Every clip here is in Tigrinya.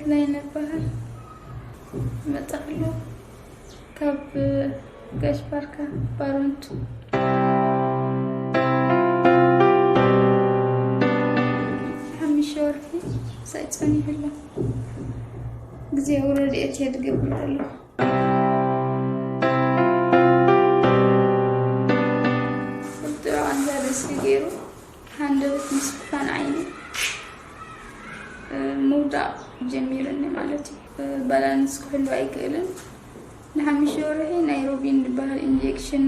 ናይ ነባህር መጣኽሎ ካብ ጋሽ ባርካ ባሮንቱ ሓሙሽተ ወርሒ ሳይ ጸኒሑ ኣሎ። ግዜያዊ ረድኤት እየ ዝገብር ዘለኹ። ክልቲኡ ኣንዛ ርእሲ ገይሩ፣ ሃንደበት ምስፋን ዓይኒ፣ እ፣ ምውዳቕ ጀሚሩኒ ማለት እዩ። እ፣ ባላንስ ክሕሉ ኣይክእልን። ንሓሙሽተ ወርሒ ናይ ሮቢን ዝበሃል ኢንጀክሽን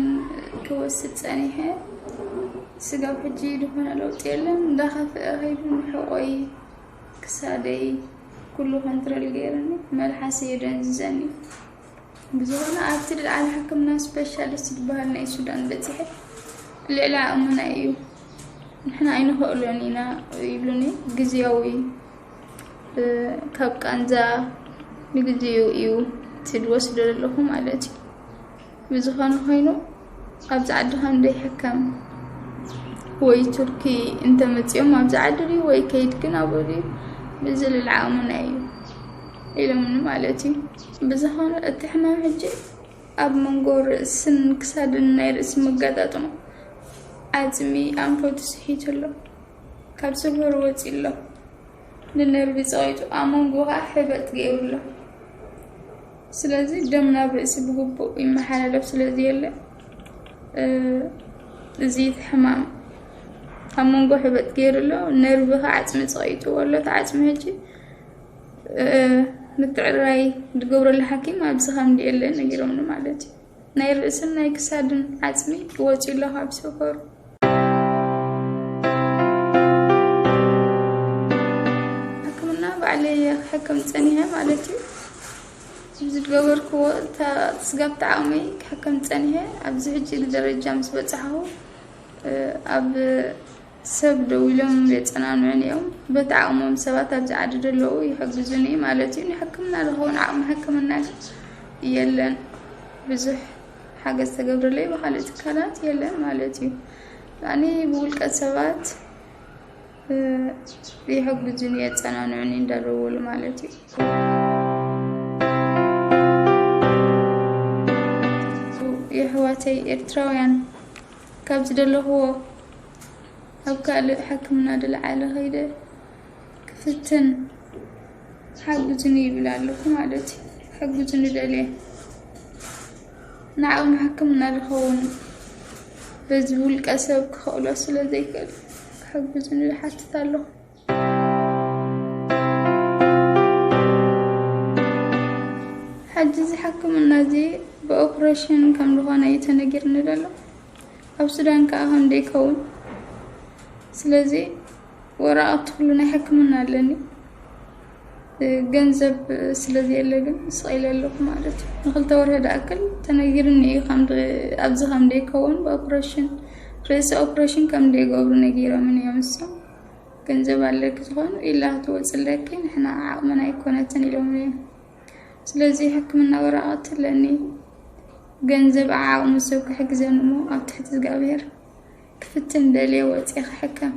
ክወስድ ጸኒሐ። ስጋብ ሕጂ ዝኾነ ለውጢ የለን። እንዳኸፍአ ከይዱ ንሕቖይ፣ ክሳደይ፣ ኩሉ ኮንትሮል ገይሩኒ። መልሓሰ የደንዝዘኒ። ብዝኾነ ኣብቲ ልዓሊ ሕክምና ስፔሻሊስት ዝበሃል ናይ ሱዳን በጺሐ፣ ልዕሊ ዓቕምና እዩ፣ ንሕና ኣይንኽእሎን ኢና ይብሉኒ። ግዝያዊ፣ እ፣ ካብ ቃንዛ ንግዜኡ እዩ እቲ ዝወስዶ ዘለኹ ማለት እዩ። ብዝኾነ ኮይኑ ኣብዚ ዓዲ ከም ዘይሕከም ወይ ቱርኪ እንተመጺኦም ኣብዚ ዓዲ ድዩ ወይ ከይድ ግን ኣብኡ ድዩ፣ እዚ ልዕሊ ዓቕምና እዩ ኢሎምኒ ማለት እዩ። ብዝኾነ እቲ ሕማም ሕጂ ኣብ መንጎ ርእስን ክሳድን ናይ ርእሲ መገጣጥሞ ዓጽሚ ኣንፈቱ ስሒቱ ኣሎ። ካብ ሰፈሩ ወጺኡ ኣሎ። ንነርቪ ጸቒጡ ኣብ መንጎ ኸኣ ሕበጥ ገይሩ ኣሎ። ስለዚ ደም ናብ ርእሲ ብግቡእ ይመሓላለፍ ስለ ዘየለ፣ እ፣ እዚ እቲ ሕማም ኣብ መንጎ ሕበጥ ገይሩ ኣሎ። ነርቪ ኸኣ ዓጽሚ ጸቒጥዎ ኣሎ። እቲ ዓጽሚ ሕጂ፣ እ፣ ምትዕርራይ ዝገብረሉ ሓኪም ኣብዚ ከም የለን ነጊሮምኒ ማለት እዩ። ናይ ርእስን ናይ ክሳድን ዓጽሚ ወጺኡ ኣሎ ካብ ሰፈሩ። ሕክምና ባዕለይ እየ ክሕከም ጸኒሐ ማለት እዩ። ዝገበርክዎ እታ ስጋብ ጣዕመይ ክሕከም ጸኒሐ። ኣብዚ ሕጂ ደረጃ ምስ በጻሕኹ፣ እ፣ ኣብ ሰብ ደው ኢሎም የጸናንዑን እዮም። በቲ ዓቕሞም ሰባት ኣብዚ ዓዲ ዘለዉ ይሕግዙኒ ማለት እዩ። ንሕክምና ዝኸውን ዓቕሚ ሕክምና ግን የለን። ብዙሕ ሓገዝ ተገብረለይ ብኻልእ ትካላት የለን ማለት እዩ። ኣነ ብውልቀ ሰባት፣ እ፣ ይሕግዙኒ፣ የጸናንዑኒ እንዳደወሉ ማለት እዩ። የሕዋተይ ኤርትራውያን ካብዚ ዘለኽዎ ኣብ ካልእ ሕክምና ድለዓለ ከይደ ክፍትን ሓግዙኒ ይብል ኣለኹ ማለት እዩ። ሓግዙኒ ደልየ ንዓቕሚ ሕክምና ዝኸውን በዚ ውልቀ ሰብ ክኸእሎ ስለ ዘይክእል ክሕግዙኒ ይሓትት ኣለኹ። ሕጂ እዚ ሕክምና እዚ ብኦፕሬሽን ከም ዝኾነ እዩ ተነጊርኒ ዘሎ። ኣብ ሱዳን ከኣ ከም ዘይከውን። ስለዚ ወረቐት ኩሉ ናይ ሕክምና ኣለኒ። እ፣ ገንዘብ ስለ ዘየለ ግን ስቕ ኢለ ኣለኹ ማለት እዩ። ንክልተ ወርሒ ዝኣክል ተነጊርኒ እዩ ከም ድ-፣ ኣብዚ ከም ዘይከውን ብኦፕሬሽን፣ ርእሲ ኦፕሬሽን ከም ዘይገብሩ ነጊሮምን እዮም እሶም። ገንዘብ ኣለኪ ዝኾኑ ኢላ ክትወፅለኪ ንሕና ዓቕምና ኣይኮነትን ኢሎም እዮም። ስለዚ ሕክምና ወረቐት ኣለኒ። ገንዘብ ዓቕሙ ሰብ ክሕግዘኒ እሞ ኣብ ትሕቲ እግዚኣብሔር ክፍትን ደልየ ወፅየ ክሕከም።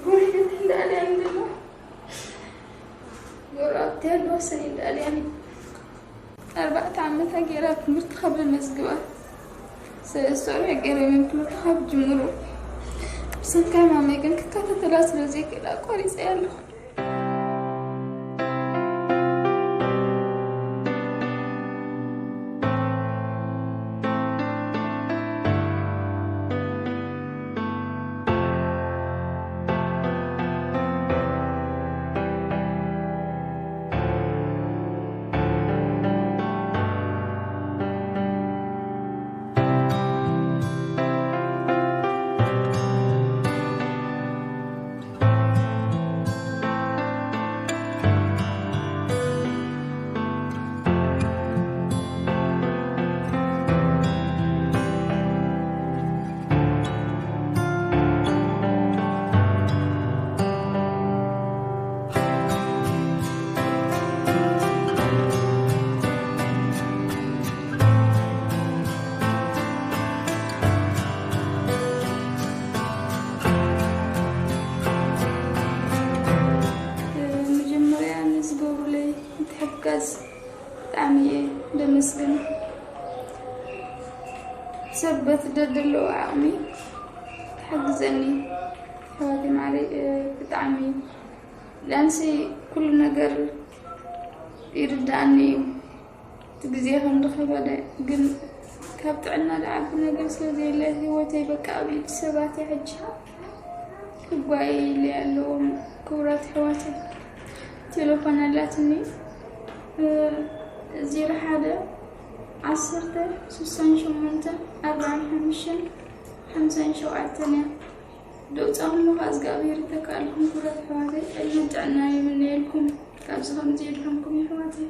ጎረቤት እንዳልያን ዘሎ ጎረቤት ያለው ሰኔ እንዳልያን ኣርባዕተ ዓመታ ገይራ ትምህርቲ ካብ መዝግባ ሰለስተ ወርሒ ገይረ ምን ትምህርቲ ካብ ጅምሩ ብሰንካ ማመይ ግን ክከታተላ ስለ ዘይክእል ኣቋሪፀ ያለኹ። ብጣዕሚ እየ ደመስግን። ሰብ በቲ ደደለዎ ዓቕሚ ትሓግዘኒ። ኣሕዋተይ ማዕረይ፣ እ፣ ብጣዕሚ ዳንሲ ኩሉ ነገር ይርድኣኒ እዩ። እቲ ግዜ ከም ድኸበደ ግን ካብ ጥዕና ዝዓቢ ነገር ስለ ዘየለ ህይወተይ በቃ ኣብ ኢድ ሰባት እየ ሕጂ። ክጓየይለይ ኣለዎም ክቡራት ኣሕዋተይ። ቴሌፎን ኣላትኒ፣ እ፣ ዜሮ ሓደ ዓሰርተ ስሳን ሸሞንተን ኣርባዓን ሓሙሽተን ሓምሳን ሸውዓተን እያ። ደውፃኹም እዝጋብሄር ይተካእልኩም ክቡራት ኣሕዋተይ። ዕድመን ጥዕናን ይምነየልኩም። ካብዚ ከምዚ የድሕንኩም ኣሕዋተይ።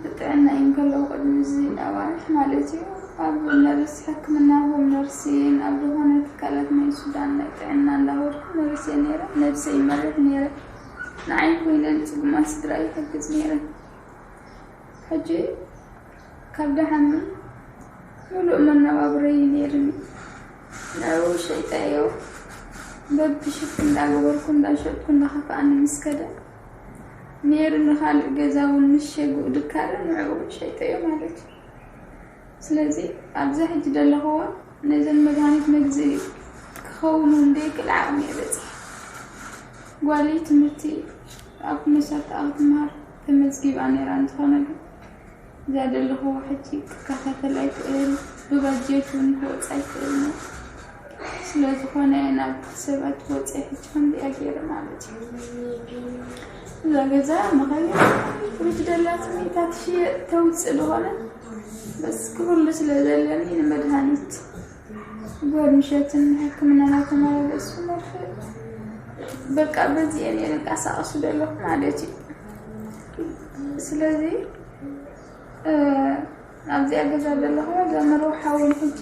ብጥዕና እየን ከለዉ ቅድሚ እዚ ኣዋርሕ ማለት እዩ፣ ኣብ ነርስ ሕክምና ከም ነርሲን ኣብ ዝኾነ ትካላት ናይ ሱዳን ናይ ጥዕና እንዳኸድኩ ነርስ እየ ነይረ። ነብሰይ ይመርሕ ነይረ። ንዓይ ኮይነ ንጽጉማት ስድራ ይሕግዝ ነይረ። ሕጂ ካብ ደሓን ምሉእ መነባብረይ እዩ ነይርኒ። ንዕኡ ሸይጠዮ። በብሽፍት እንዳገበርኩ እንዳሸጥኩ እንዳኸፍኣኒ ምስ ከደ፣ ነይሩ ንኻልእ ገዛ እውን ምስ ሸጉኡ ድካረ ንዕኡ እውን ሸይጠዮ ማለት እዩ። ስለዚ ኣብዛ ሕጂ ዘለኽዎ ነዘን መድሃኒት መግዝኢ ክኸውን እውን ደይክእል ዓቕሚ እየ በፂሐ። ጓለይ ትምህርቲ ኣብ መሰርታ ክትመሃር ተመዝጊባ ነይራ፣ እንተኾነ ግን እዛ ዘለኽዎ ሕጂ ክከታተል ኣይክእል፣ ብባጀት እውን ክወፅ ኣይክእል ነው። ስለ ዝኾነ ናብ ሰባት ክወፅእ ሕጂ ከምዚኣ ገይረ ማለት እዩ። እዛ ገዛ መኸያ ፍሪጅ ደላትኒ፣ እታ ትሽየጥ ተውፅእ ዝኾነ በስ ክብሉ ስለ ዘለኒ ንመድሃኒት ጎር ምሸትን ሕክምና እናተመላለሱ መርፍእ በቃ በዚአን እየ ንንቀሳቐሱ ዘለኹ ማለት እዩ። ስለዚ እ፣ ኣብዚኣ ገዛ ዘለኹ ዘመርዎ ሓውን ሕጂ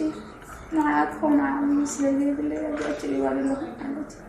ንዓኣ ትኾን ዓቕሚ ስለ ዘይብለይ ኣብዚኣ ትርእይዋ ዘለኹም ማለት እዩ።